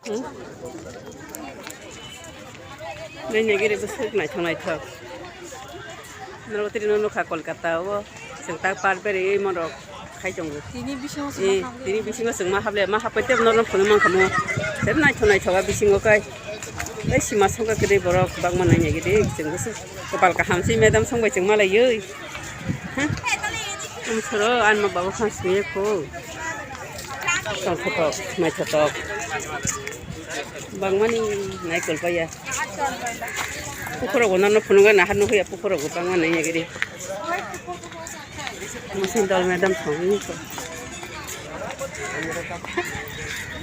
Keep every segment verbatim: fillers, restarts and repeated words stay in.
Hmm? Nai nai giri bwswk naithok naithok. Norok tini no nukha Kolkata o. Chwng tak par beri monrok khai tongo. Tini bisingo chwng Eh, ma hable. Tini bisingo chwng ma hable, ma hapai tei norok phunuk mankha mo. Ser naithok naithok a bisingo kai. Ei sima songkha kwrwi borok bangma nai nai giri. Chwng bwswk kopal kaham si madam songbai chwng malaiwi. Amsoro anma babo khan swiye kho. Tongthotok, naithotok. Bangmani naikol paya. Pukhurok bo nono phunukgwi nahar nukhuya, pukhurok bo bangma nai nai giri. Musin dol madam thong ni ko.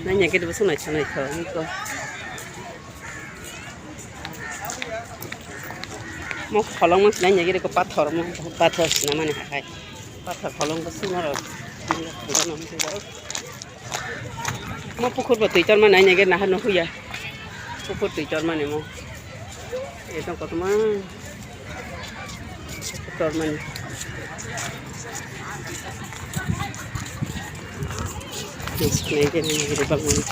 Nai nai giri bwswk naitho naitho ni ko. Mo kholong mo sinai nai giri ko pathor mo, pathor sinamani hakai. Pathor kholong bo sumaro. Mo pukhur bo twi torma nai nai giri nahar nukhuya. Pukhur twi tormani mo. Ekdom kotorma. Tormani. Nai giri nai giri bangmani.